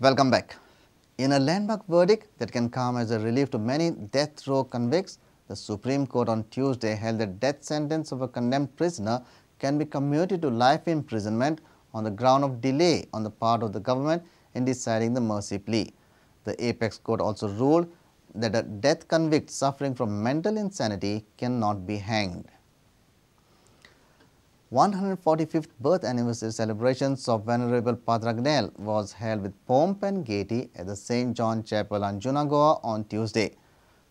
Welcome back. In a landmark verdict that can come as a relief to many death row convicts, the Supreme Court on Tuesday held the death sentence of a condemned prisoner can be commuted to life imprisonment on the ground of delay on the part of the government in deciding the mercy plea. The apex court also ruled that a death convict suffering from mental insanity cannot be hanged. 145th birth anniversary celebrations of Venerable Padre Agnel was held with pomp and gaiety at the St. John Chapel, Anjuna, Goa on Tuesday.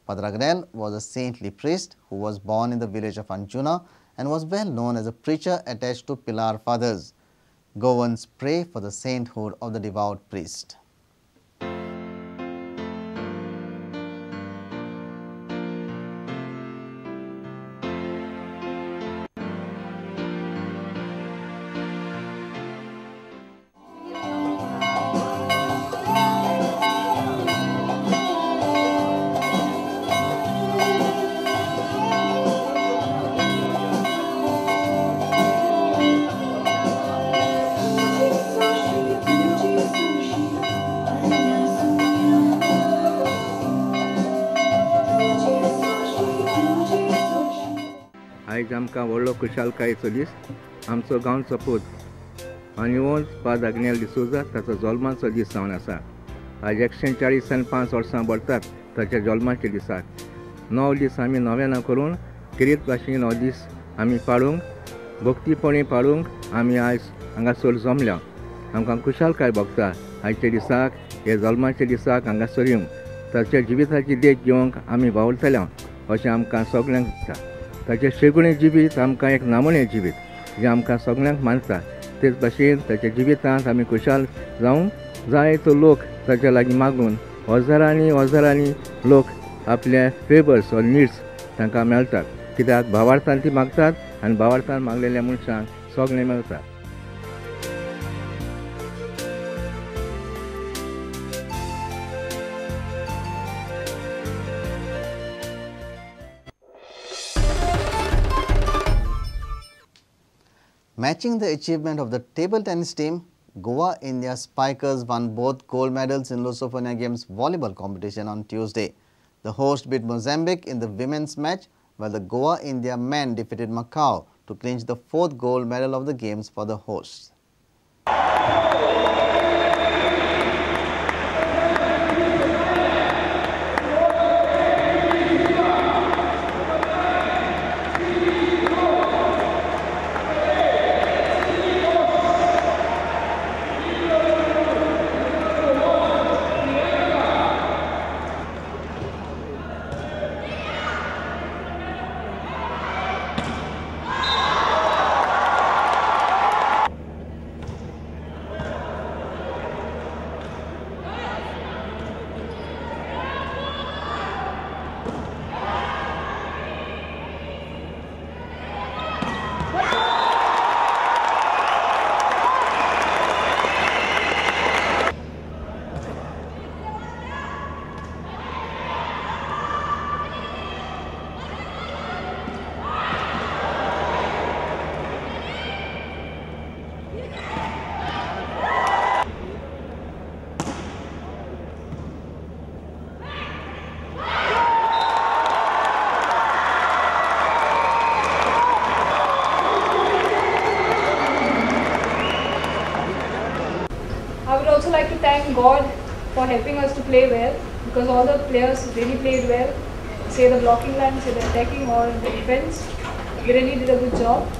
Padre Agnel was a saintly priest who was born in the village of Anjuna and was well known as a preacher attached to Pilar Fathers. Goans pray for the sainthood of the devout priest. आयज आमकां व्हडलो खुशालकायेचो दीस. आमचो गांवचो पूत आनी father Agnel D'Souza ताचो जल्माचो दीस जावन आसा. आयज 140 आनी 5 वर्सां भरतात ताच्या जल्माच्या दिसाक. 9 दीस आमी नव्याना करून किरीत भाशेन 9 दीस आमी पाळूंक भक्तीपणी पाळूंक आमी आयज हांगासर जमल्या. आमकां खुशालकाय भोगता आयच्या दिसाक, हे जल्माच्या दिसाक हांगासर येवंक, ताच्या जिविताची देख घेवंक आमी वावुरतले अशें आमकां सगळ्यांक दिसता. ताचें शेगुणें जिवीत आमकां एक नामणें जिवीत जें आमकां सगळ्यांक मानता. तेच भाशेन ताच्या जिवितांत आमी खुशाल जावंक जाय तो लोक ताच्या लागीं मागून हजारांनी हजारांनी लोक आपले फेवर्स ऑर निड्स तांकां मेळटात. कित्याक भावार्थान ती मागतात आनी भावार्थान मागलेल्या मनशांक सगळें मेळटा. Matching the achievement of the table tennis team, Goa India Spikers won both gold medals in Lusophonia Games volleyball competition on Tuesday. The host beat Mozambique in the women's match, while the Goa India men defeated Macau to clinch the fourth gold medal of the games for the hosts. Like to thank God for helping us to play well, because all the players really played well, say the blocking line, say the attacking or the defense. We really did a good job.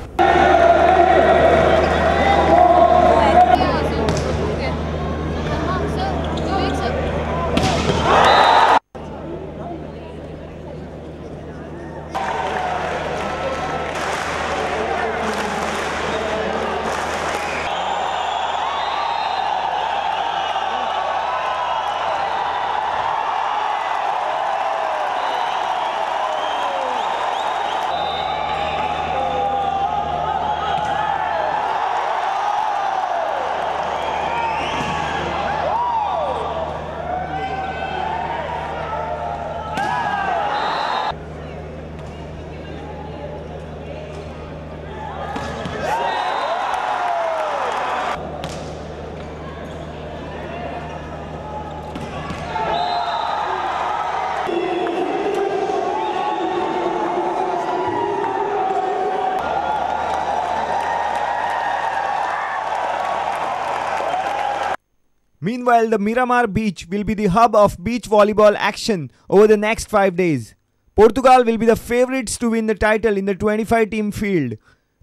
Meanwhile, the Miramar Beach will be the hub of beach volleyball action over the next 5 days. Portugal will be the favourites to win the title in the 25-team field.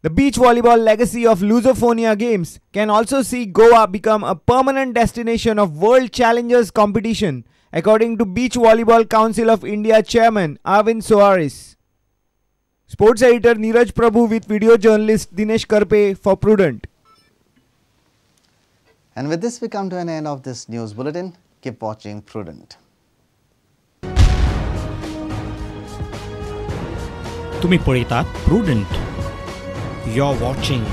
The beach volleyball legacy of Lusofonia Games can also see Goa become a permanent destination of World Challengers competition, according to Beach Volleyball Council of India Chairman Arvind Soares. Sports editor Neeraj Prabhu with video journalist Dinesh Karpe for Prudent. And with this, we come to an end of this news bulletin. Keep watching Prudent. तुम्ही पळयतात Prudent. You're watching